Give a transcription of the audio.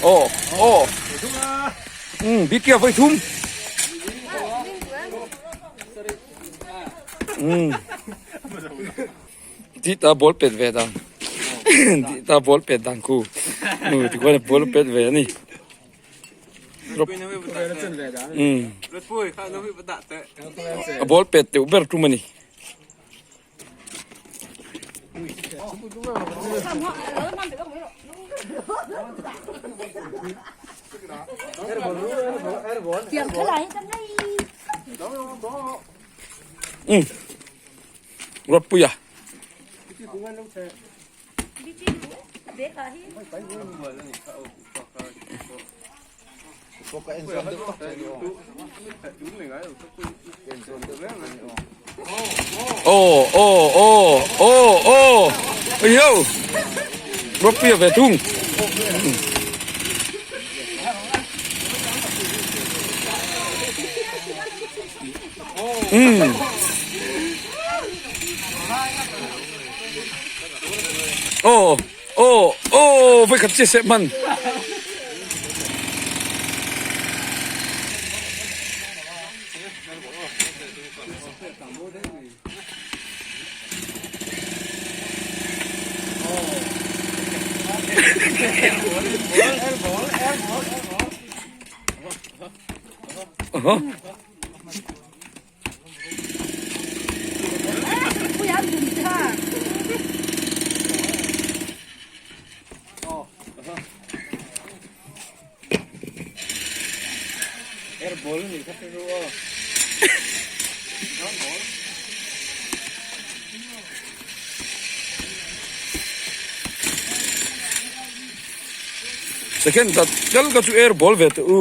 Aw aw um bikia voi thum um ti ta ball pet ve dan ti ta ball pet dan khu nu ti khuan ball pet ve ani um a ball pet teuh ber tum ani. Ừ. Ruatpuia. Aw aw aw aw aw Io Ruatpuia ve thung. Umm. Aw aw aw voikhat chiah seh hman. Second khat kal ka chu air ball ve teh u.